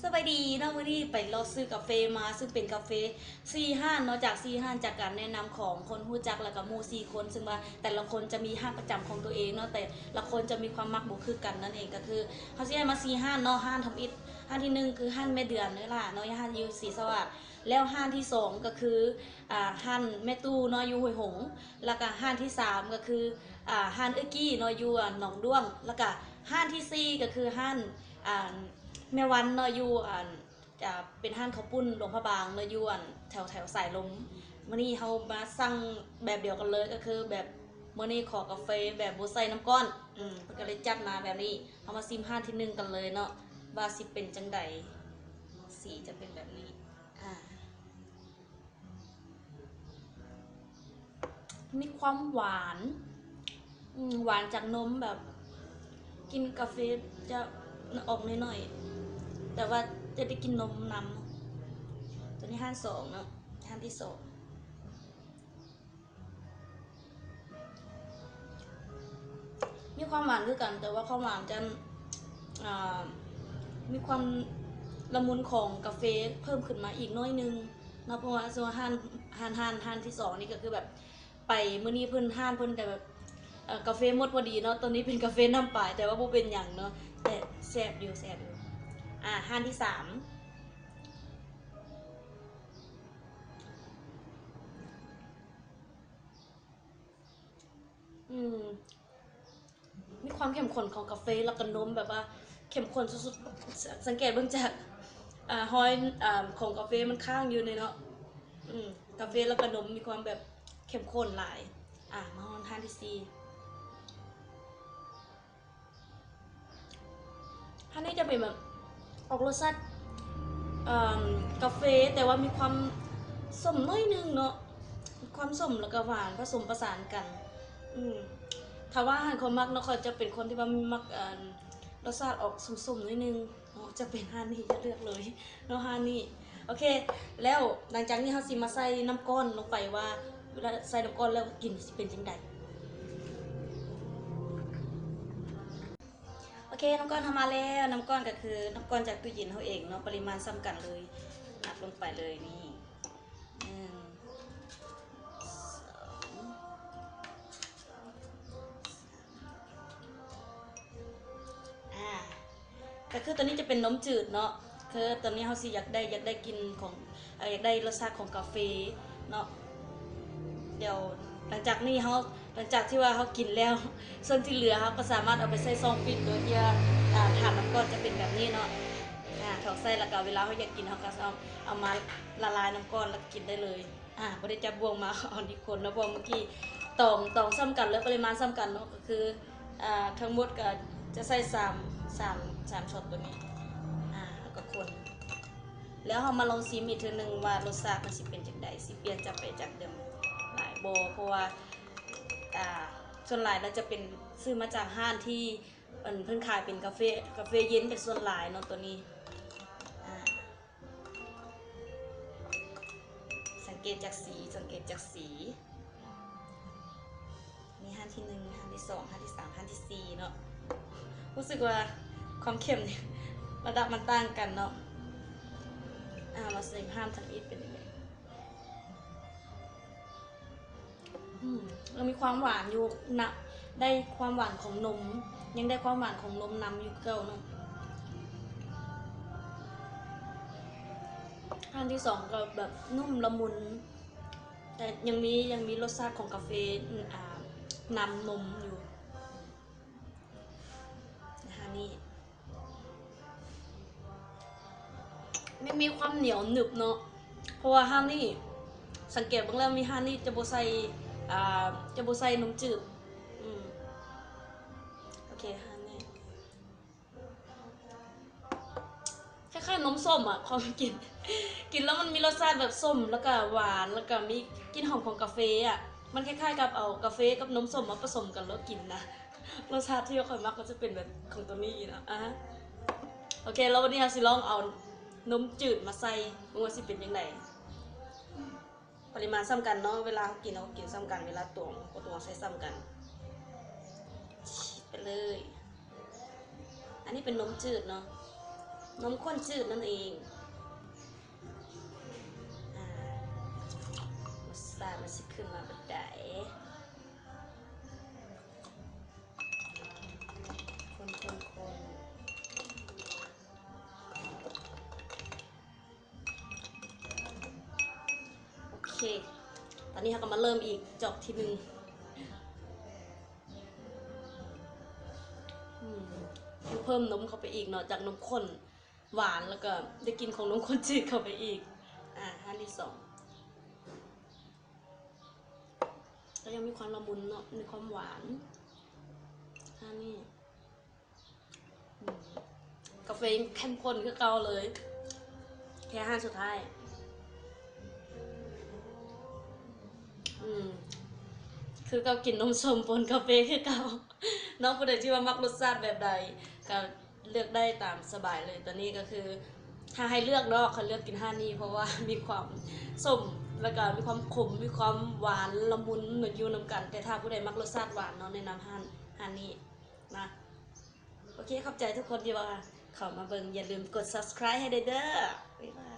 ສະບາຍດີເນາະ, ມື້ນີ້ໄປເລາະຊື້ກາເຟມາ ຊຶ່ງເປັນກາເຟສີ່ຮ້ານເນາະ, ຈາກສີ່ຮ້ານ ຈາກການແນະນຳຂອງຄົນຮູ້ຈັກ ແລ້ວກໍໝູ່ສີ່ຄົນ, ຊຶ່ງວ່າແຕ່ລະຄົນຈະມີຮ້ານປະຈຳຂອງຕົວເອງເນາະ, ແຕ່ລະຄົນຈະມີຄວາມມັກບໍ່ຄືກັນນັ້ນເອງ. ກໍຄືເຮົາຊິໄດ້ມາສີ່ຮ້ານເນາະ, ຮ້ານທຳອິດ ຮ້ານທີໜຶ່ງຄືຮ້ານແມ່ເດືອນນີ້ລະເນາະ, ຮ້ານຢູ່ສີສະຫວາດ, ແລ້ວຮ້ານທີສອງກໍຄື ອ່າ ຮ້ານແມ່ຕູ້ເນາະ ຢູ່ຫ້ວຍຫົງ, ແລ້ວກະຮ້ານທີສາມກໍຄື ອ່າ ຮ້ານເອື້ອຍກີ້ເນາະ ຢູ່ ອ່າ ໜອງດ້ວງ, ແລ້ວກະຮ້ານທີສີ່ກໍຄືຮ້ານ ອ່າ ແມ່ວັນເນາະ ຢູ່ ອ່າ ຈະເປັນຮ້ານເຂົ້າປຸ້ນຫຼວງພະບາງເນາະ ຢູ່ ອ່າ ແຖວ ແຖວສາຍລົມ. ມື້ນີ້ເຮົາມາສັ່ງແບບດຽວກັນເລີຍ, ກໍຄືແບບ ມື້ນີ້ຂໍກາເຟແບບບໍ່ໃສ່ນ້ຳກ້ອນ, ອືມ ເພິ່ນກໍເລີຍຈັດມາແບບນີ້. ເຮົາມາຊີມຮ້ານທີໜຶ່ງກັນເລີຍເນາະ ວ່າຊິເປັນຈັ່ງໃດ, ສີຈະເປັນແບບນີ້ ອ່າ ມີຄວາມຫວານ ອືມ ຫວານຈາກນົມ, ແບບກິນກາເຟຈະອອກໜ້ອຍໆ ແຕ່ວ່າຈະໄດ້ກິນນົມນຳ. ຕົວນີ້ຮ້ານສອງເນາະ, ຮ້ານທີສອງ ມີຄວາມຫວານຄືກັນ, ແຕ່ວ່າຄວາມຫວານຈະ ອ່າ ມີຄວາມລະມຸນຂອງກາເຟເພີ່ມຂຶ້ນມາອີກໜ້ອຍໜຶ່ງເນາະ, ເພາະວ່າສ່ວນຮ້ານ ຮ້ານ ຮ້ານ ຮ້ານທີສອງນີ້ກໍຄືແບບ ໄປມື້ນີ້ເພິ່ນ ຮ້ານເພິ່ນແຕ່ແບບ ເອີ ກາເຟໝົດພໍດີເນາະ. ຕົວນີ້ເປັນກາເຟນ້ຳປາຍ ແຕ່ວ່າບໍ່ເປັນຫຍັງເນາະ, ແຕ່ແຊບຢູ່ ແຊບຢູ່. ອ່າ ຮ້ານທີສາມ ອືມ ມີຄວາມເຂັ້ມຂຸ້ນຂອງກາເຟ ແລ້ວກໍນົມ ແບບວ່າເຂັ້ມຂຸ້ນສຸດໆ. ສ- ສັງເກດເບິ່ງຈາກ ອ່າ ຮອຍ ອ່າ ຂອງກາເຟມັນຄ້າງຢູ່ນີ້ເນາະ. ອືມ ກາເຟແລ້ວກໍນົມມີຄວາມແບບເຂັ້ມຂຸ້ນຫຼາຍ. ອ່າ ມາຮອດຮ້ານທີສີ່. ຮ້ານນີ້ຈະເປັນແບບອອກລົດຊາດ ເອີ່ມ ກາເຟ ແຕ່ວ່າມີຄວາມສົ້ມໜ້ອຍໜຶ່ງເນາະ, ຄວາມສົ້ມແລ້ວກໍຫວານປະສົມປະສານກັນ. ອືມ ຖ້າວ່າອາຫານຂ້ອຍມັກເນາະ, ຂ້ອຍຈະເປັນຄົນທີ່ວ່າມັກ ເອີ່ມ ລົດຊາດອອກສົ້ມໆໜ້ອຍໜຶ່ງເນາະ, ຈະເປັນຮ້ານນີ້ ຈະເລືອກເລີຍເນາະ ຮ້ານນີ້. ໂອເຄ ແລ້ວຫຼັງຈາກນີ້ເຮົາຊິມາໃສ່ນ້ຳກ້ອນລົງໄປ ວ່າເວລາໃສ່ນ້ຳກ້ອນແລ້ວກິນຊິເປັນຈັ່ງໃດ. ໂອເຄ ນ້ຳກ້ອນເຮົາມາແລ້ວ. ນ້ຳກ້ອນກໍຄືນ້ຳກ້ອນຈາກຕູ້ເຢັນເຮົາເອງເນາະ, ປະລິມານສ່ຳກັນເລີຍ ອັດລົງໄປເລີຍ. ນີ້ ໜຶ່ງ ສອງ ອ່າ ກໍຄືຕົວນີ້ຈະເປັນນົມຈືດເນາະ, ຄືຕົວນີ້ເຮົາຊິຢາກໄດ້ ຢາກໄດ້ກິ່ນຂອງ ເອີ ຢາກໄດ້ລົດຊາດຂອງກາເຟເນາະ. ດຽວຫຼັງຈາກນີ້ເຮົາ ຫຼັງຈາກທີ່ວ່າເຮົາກິນແລ້ວ ສ່ວນທີ່ເຫຼືອເຮົາກໍສາມາດເອົາໄປໃສ່ຊ່ອງຟຣີດໂດຍທີ່ວ່າ ອ່າ ຖາດນ້ຳກ້ອນຈະເປັນແບບນີ້ເນາະ. ອ່າ ຖອກໃສ່ ແລ້ວກໍເວລາເຮົາຢາກກິນ ເຮົາກໍເອົາ ເອົາມາລະລາຍນ້ຳກ້ອນ ແລ້ວກິນໄດ້ເລີຍ. ອ່າ ບໍ່ໄດ້ຈັບບ່ວງມາເອົາອີກຄົນເນາະ, ເພາະວ່າເມື່ອກີ້ຕອງ ຕອງສ່ຳກັນ ແລ້ວປະລິມານສ່ຳກັນເນາະ, ກໍຄື ອ່າ ທັງໝົດກໍຈະໃສ່ສາມ ສາມ ສາມຊັອດຕົວນີ້. ອ່າ ແລ້ວກໍຄົນ ແລ້ວເຮົາມາລອງຊີມອີກເທື່ອໜຶ່ງວ່າລົດຊາດມັນຊິເປັນຈັ່ງໃດ, ຊິປ່ຽນຈາກ ໄປຈາກເດີມຫຼາຍບໍ່, ເພາະວ່າ ອ່າ ສ່ວນຫຼາຍລະຈະເປັນ ຊື້ມາຈາກຮ້ານທີ່ ອັນ ເພິ່ນຂາຍເປັນກາເຟ ກາເຟເຢັນເປັນສ່ວນຫຼາຍເນາະ ຕົວນີ້. ອ່າ ສັງເກດຈາກສີ ສັງເກດຈາກສີ. ມີຮ້ານທີໜຶ່ງ ຮ້ານທີສອງ ຮ້ານທີສາມ ຮ້ານທີສີ່ເນາະ. ຮູ້ສຶກວ່າຄວາມເຂັ້ມນີ້ ລະດັບມັນຕ່າງກັນເນາະ. ອ່າ ມາຊິມຮ້ານທຳອິດເປັນຈັ່ງໃດ. ອືມ ຍັງມີຄວາມຫວານຢູ່ນະ, ໄດ້ຄວາມຫວານຂອງນົມ ຍັງໄດ້ຄວາມຫວານຂອງນົມນຳຢູ່ຄືເກົ່າເນາະ. ອັນທີສອງກໍແບບນຸ້ມລະມຸນ ແຕ່ຍັງມີ ຍັງມີລົດຊາດຂອງກາເຟ ອາ ນຳນົມຢູ່. ຮ້ານນີ້ ມັນມີຄວາມໜຽວໜຶບເນາະ, ເພາະວ່າຮ້ານນີ້ ສັງເກດເບິ່ງແລ້ວ ມີຮ້ານນີ້ຈະບໍ່ໃສ່ ອ່າ ຈະບໍ່ໃສ່ນົມຈືດ. ອືມ ໂອເຄ ຮ້ານນີ້ ຄ້າຍໆນົມສົ້ມອະ ຄວາມກິນ ກິນແລ້ວມັນມີລົດຊາດແບບສົ້ມ ແລ້ວກະຫວານ ແລ້ວກະມີກິ່ນຫອມຂອງກາເຟອະ. ມັນຄ້າຍໆກັບເອົາກາເຟກັບນົມສົ້ມມາປະສົມກັນແລ້ວກິນນະ. ລົດຊາດທີ່ຂ້ອຍມັກກໍຈະເປັນແບບຂອງຕົວນີ້ເນາະ. ອາ ໂອເຄ ແລ້ວວັນນີ້ເຮົາຊິລອງເອົານົມຈືດມາໃສ່ ເບິ່ງວ່າຊິເປັນຈັ່ງໃດ. ປະລິມານສ່ຳກັນເນາະ, ເວລາເຮົາກິນ ເຮົາກໍກິນສ່ຳກັນ, ເວລາຕວງ ເຮົາກໍຕວງໃສ່ສ່ຳກັນ. ໄປເລີຍ. ອັນນີ້ເປັນນົມຈືດເນາະ. ນົມຂ້ນຈືດນັ້ນເອງ. ອ່າ ລົດຊາດມັນຊິຂຶ້ນມາແບບໃດ? ຄົນໆໆ ໂອເຄ ຕອນນີ້ເຮົາກໍມາເລີ່ມອີກຈອກທີໜຶ່ງ. ອືມ ເພີ່ມນົມເຂົ້າໄປອີກເນາະ ຈາກນົມຂຸ້ນຫວານ ແລ້ວກໍໄດ້ກິ່ນຂອງນົມຂຸ້ນຈືດເຂົ້າໄປອີກ. ອ່າ ຮ້ານທີສອງ ກໍຍັງມີຄວາມລະມຸນເນາະ ມີຄວາມຫວານ ຮ້ານນີ້. ອືມ ກາເຟຍັງເຂັ້ມຂຸ້ນຄືເກົ່າເລີຍ ແຄ່ຮ້ານສຸດທ້າຍ. ອືມ ຄືເກົ່າ ກິນນົມສົ້ມປົນກາເຟຄືເກົ່າ. ເນາະ ຜູ້ໃດທີ່ວ່າມັກລົດຊາດແບບໃດ ກໍເລືອກໄດ້ຕາມສະບາຍເລີຍ. ຕອນນີ້ກໍຄື ຖ້າໃຫ້ເລືອກເນາະ ຂ້ອຍເລືອກກິນຮ້ານນີ້ ເພາະວ່າມີຄວາມສົ້ມ ແລ້ວກໍມີຄວາມຂົມ ມີຄວາມຫວານລະມຸນ ມັນຢູ່ນຳກັນ. ແຕ່ຖ້າຜູ້ໃດມັກລົດຊາດຫວານເນາະ ແນະນຳຮ້ານ ຮ້ານນີ້ນະ. ໂອເຄ ຂອບໃຈທຸກຄົນທີ່ວ່າເຂົ້າມາເບິ່ງ ຢ່າລືມກົດ subscribe ໃຫ້ແດ່ເດີ. ບາຍບາຍ.